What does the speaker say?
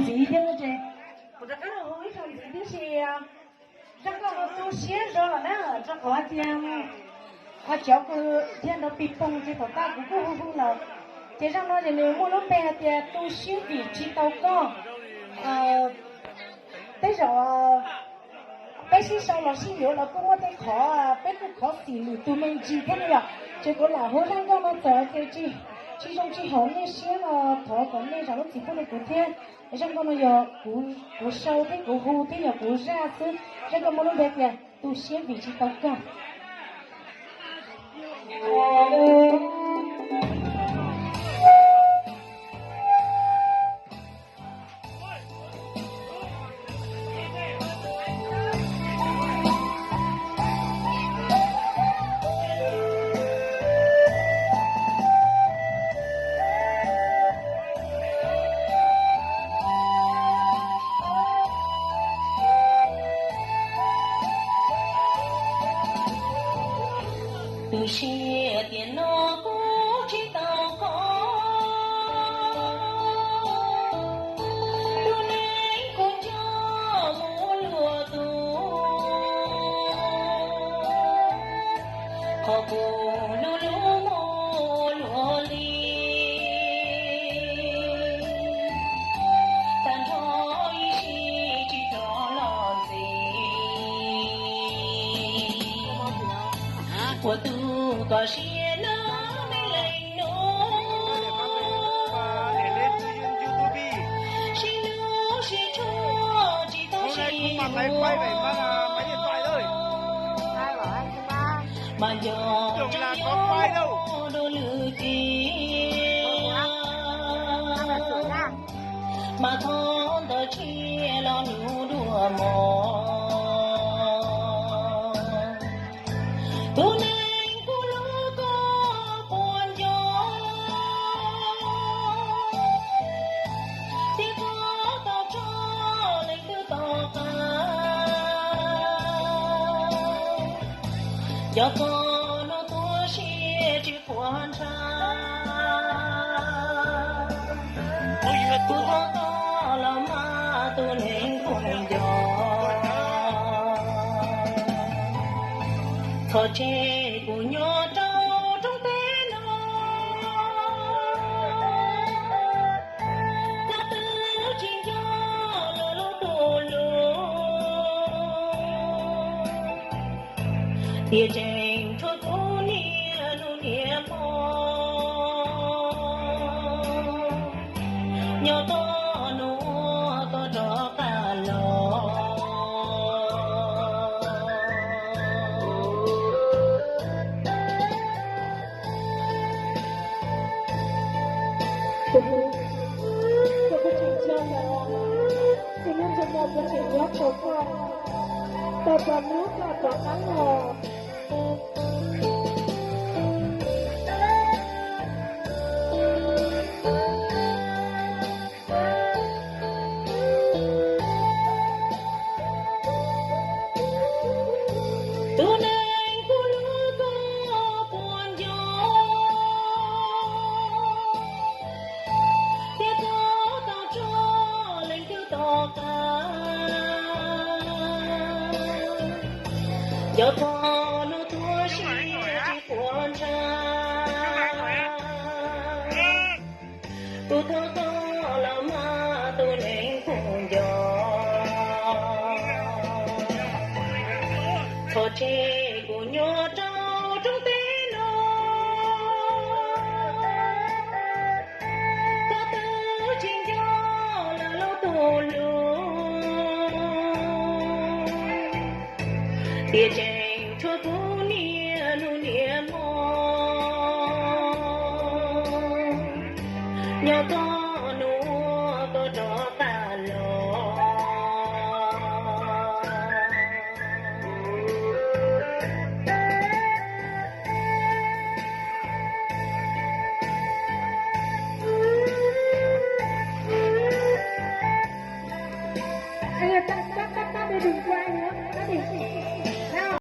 Ntxiv thiab no ces kuv rov qab los hu ib zaug ntxiv tib si. Zaj nkauj no tu siab zog lawm na, rau qhov hais tias cov kws thiaj nrov pis poog ces tom qab kuv kuj hu hu lawm. Ces zaj no ces nws muaj lub npe hais tias tu siab vim tsis tau koj. Tej zaum peb sib sau los sib yuav los kuj muaj tej qhov peb kuj khov xim lwm tus me ntsis thiab no yom. Ces kuv lam hu zaj nkauj no txawm hais tias tsis zoo tsis haum nej siab los thov kom nej zam lub txim pub rau kuv thiab. Zaj nkauj no yog kuv sau thiab kuv hu thiab yog kuv zaj xwb. Zaj nkauj muaj lub npe tias tu siab vim tsis tau koj. Tu siab tiam no kuv tsis tau koj, tus neeg kuv nco mus luag tus, qhov kuv hlub hlub mus luag li, tag nrho ib sim tsis rov los ntxiv. Ua tus koj siab no me leej nus, sib hlub sib tshua tsis tau sib hlub, mas nco tseem yuav dua lwm tiag, mas thov ntawd tsis los hlub dua mog. Tus neeg kuv hlub koj puas nco, thiab koj tau tso leej twg tom qab. Nco koj no tuag siab tsis quav ntshav, kuv thov koj los mas tus neeg kuv nco, thov tseg kuv nyob rau roob teb no, koj twb tsis nco los lub tus hlub, tiam tseem tshuav kuv niaj hnub niaj hmo, nyob toj hnub koj rov qab los. Tus hlub, koj twb tsis nco los, tus hlub ntsej muag kuv tseem nyob rau koj, tau pom hnub koj rov qab los. Tus neeg kuv hlub koj puas nco, thiab koj tau tso leej twg tom qab. Nco txog hnub tuag siab tsis quav ntshav, kuv thov koj los mas tus neeg kuv nco, thov tseg kuv nyob rau roob teb no, koj twb tsis nco los lub tus hlub, tiam tseem tshuav kuv niaj hnub niaj hmo, nyob toj